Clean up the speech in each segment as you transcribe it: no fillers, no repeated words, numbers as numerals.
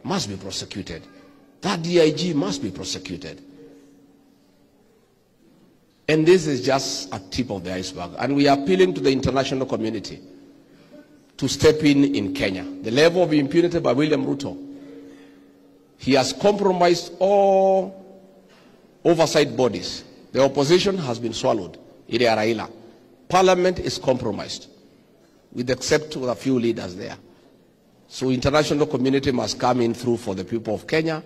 must be prosecuted. That DIG must be prosecuted. And this is just a tip of the iceberg. And we are appealing to the international community to step in Kenya. The level of impunity by William Ruto, he has compromised all oversight bodies. The opposition has been swallowed. Ile ya Raila. Parliament is compromised, with except with a few leaders there. So international community must come in through for the people of Kenya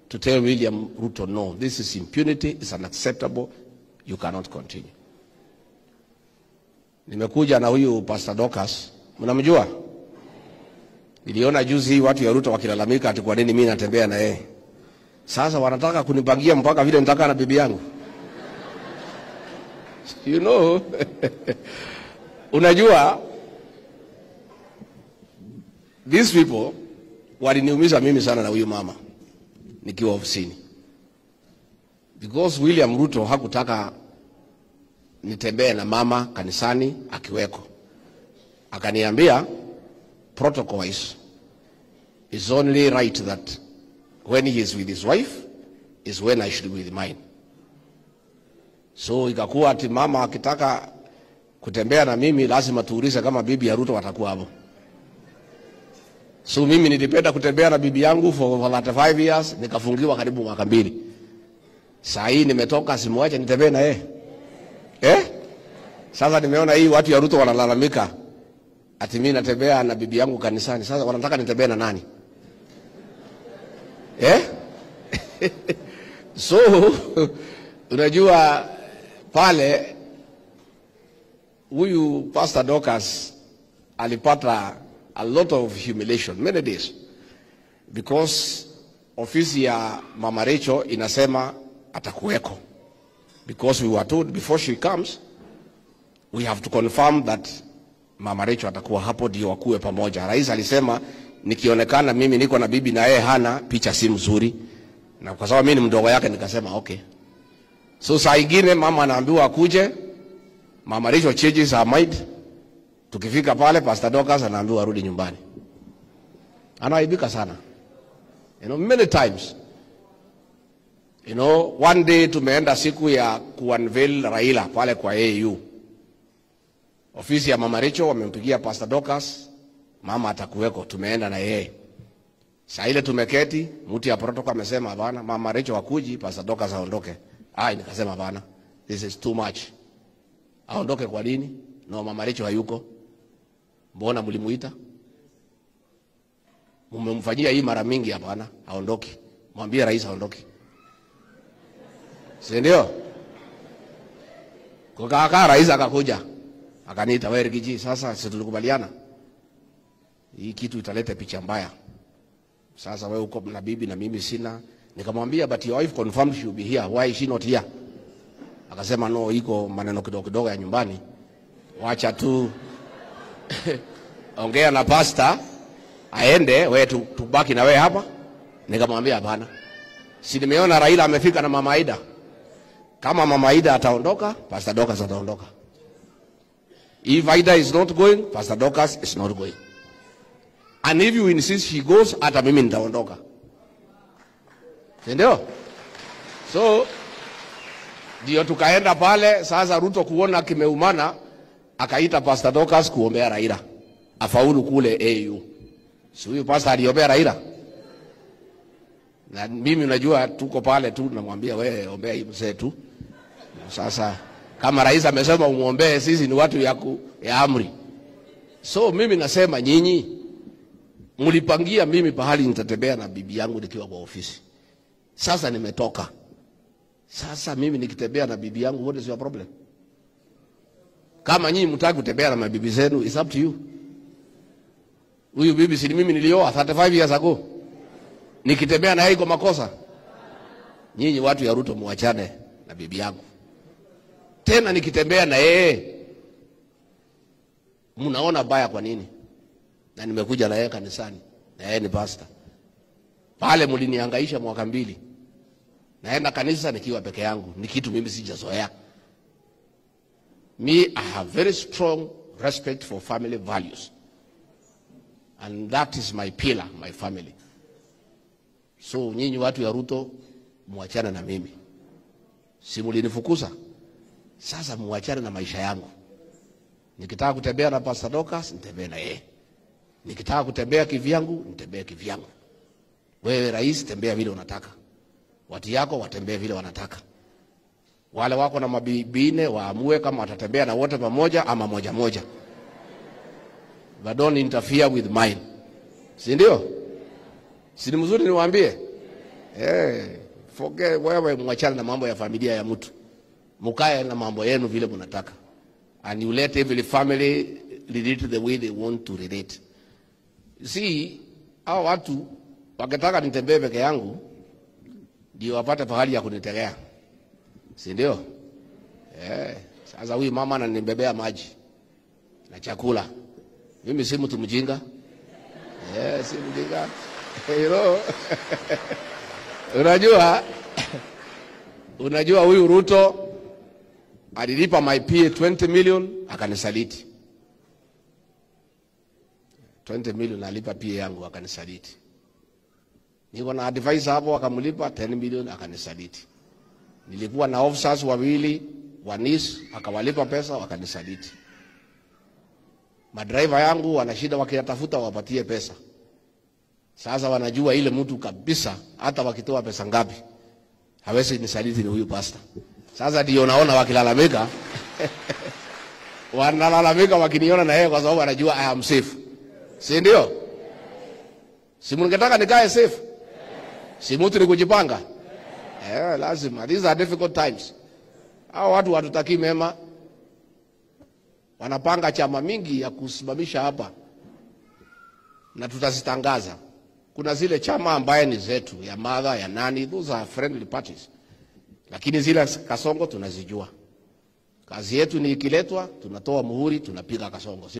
to tell William Ruto, no, this is impunity, it's unacceptable, you cannot continue. Nimekuja na huyu Pastor Dorcas, mnamjua? Niliona juzi watu ya Ruto wakilalamika ati kwa nini mimi natembea na yeye. Sasa wanataka kunipangia mpaka vile nitaka na bibi yangu. You know, unajua, these people waliniumiza mimi sana na huyu mama nikiwa ofisini. Because William Ruto hakutaka nitembee na mama kanisani akiweko. Akaniambia protocol wise it's only right that when he is with his wife is when I should be with mine. So ikakuwa ati mama akitaka kutembea na mimi lazima tuulize kama bibi ya Ruto watakuwa hapo. So mimi nilipenda kutembea na bibi yangu for over 35 years, nikafungiwa karibu mwaka 2. Saa hii nimetoka, simuache nitembee na yeye. Eh? Sasa nimeona hii watu ya Ruto wanalalamika ati mimi natembea na bibi yangu kanisani. Sasa wanataka nitembee na nani? Eh? So unajua pale huyu Pastor Dorcas alipata a lot of humiliation many days, because ofisi ya Mama Rachel inasema atakuweko, because we were told before she comes we have to confirm that Mama Rachel atakuwa hapo ndio wakuwe pamoja. Rais alisema nikionekana mimi niko na bibi na yeye hana, picha si mzuri, na kwa sababu mimi ni mdogo yake nikasema okay. So saa ingine mama anaambiwa akuje, Mama Rachel changes her mind. Tukifika pale Pastor Dorcas anaambiwa arudi nyumbani. Anaaibika sana. You know, many times. You know, one day tumeenda siku ya kuunveil Raila pale kwa AU. Ofisi ya Mama Rachel wamempigia Pastor Dorcas, mama atakuweko, tumeenda na yeye. Saa ile tumeketi, mtu ya protocol amesema hapana, Mama Rachel hakuji, Pastor Dorcas aondoke. Ah, nikasema hapana, this is too much. Aondoke kwa nini? No, Mama Rachel hayuko. Mbona mlimuita? Mmemfanyia hii mara mingi, hapana, aondoke. Mwambie rais aondoke. Si ndio? Kwa kaka rais akakuja. Akaniita, wewe Riggy, sasa si tulikubaliana hii kitu italeta picha mbaya. Sasa wewe uko na bibi na mimi sina. Nikamwambia but your wife confirmed she will be here. Why is she not here? Akasema no, iko maneno kidogo kidogo ya nyumbani. Wacha tu ongea na pastor aende, wewe tubaki na wewe hapa. Nikamwambia hapana. Si nimeona Raila amefika na Mama Aida. Kama Mama Aida ataondoka, Pastor Dorcas ataondoka. If Aida is not going, Pastor Dorcas is not going. And if you insist she goes, hata mimi nitaondoka. Ndio? So ndio tukaenda pale. Sasa Ruto kuona kimeumana, akaita Pastor Dorcas kuombea Raila afaulu kule AU. Si huyu pastor aliombea Raila? Na mimi unajua tuko pale tu namwambia wewe ombea hii mzee tu. Sasa kama rais amesema umuombee, sisi ni watu ya amri. So mimi nasema nyinyi mlipangia mimi pahali nitatembea na bibi yangu nikiwa kwa ofisi. Sasa nimetoka. Sasa mimi nikitembea na bibi yangu, what is your problem? Kama nyinyi mtaki kutembea na mabibi zenu, it's up to you. Huyu bibi si mimi nilioa 35 years ago. Nikitembea na yeye iko makosa? Nyinyi watu ya Ruto muachane na bibi yangu. Tena nikitembea na yeye mnaona baya kwa nini? Na nimekuja na yeye kanisani, na yeye ni pastor. Pale mlinihangaisha mwaka 2. Naenda kanisa nikiwa peke yangu, ni kitu mimi sijazoea. Me, I have very strong respect for family values. And that is my pillar, my family. So nyinyi watu ya Ruto muachane na mimi. Si mlinifukuza? Sasa muachane na maisha yangu. Nikitaka kutembea na Pastor Dorcas, nitembee na yeye. Nikitaka kutembea kivyangu, nitembee kivyangu. Wewe rais, tembea vile unataka. Watu yako watembee vile wanataka. Wale wako na mabibine waamue kama watatembea na wote pamoja ama moja moja. But don't interfere with mine. Si ndio? Si ni mzuri niwaambie? Forget, wewe mwachane na mambo ya familia ya mtu. Mukae na mambo yenu vile mnataka. And you let every family relate the way they want to relate. See, hao watu wakitaka nitembee peke yangu ndio wapate pahali ya kunitegea. Si ndio? Sasa huyu mama ananibebea maji na chakula. Mimi si mtu mjinga. Si mjinga. You know? Unajua huyu Ruto alilipa my PA 20 million akanisaliti. 20 million alipa PA yangu akanisaliti. Niko na advisor hapo akamlipa 10 million akanisaliti. Nilikuwa na officers wawili wa NIS akawalipa pesa wakanisaliti. Madriver yangu wanashida wakitafuta wapatie pesa. Sasa wanajua ile mtu kabisa hata wakitoa pesa ngapi hawezi nisaliti, ni huyu pastor. Sasa ndio naona wakilalamika. Wanalalamika wakiniona na yeye kwa sababu wanajua I am safe. Si ndio? Si mngetaka nikae safe? Si mtu ni kujipanga? Lazima. These are difficult times. Hao watu watutaki mema. Wanapanga chama mingi ya kusimamisha hapa. Na tutazitangaza. Kuna zile chama ambaye ni zetu, ya mother, ya nani, those are friendly parties. Lakini zile kasongo tunazijua. Kazi yetu ni ikiletwa, tunatoa muhuri, tunapiga kasongo.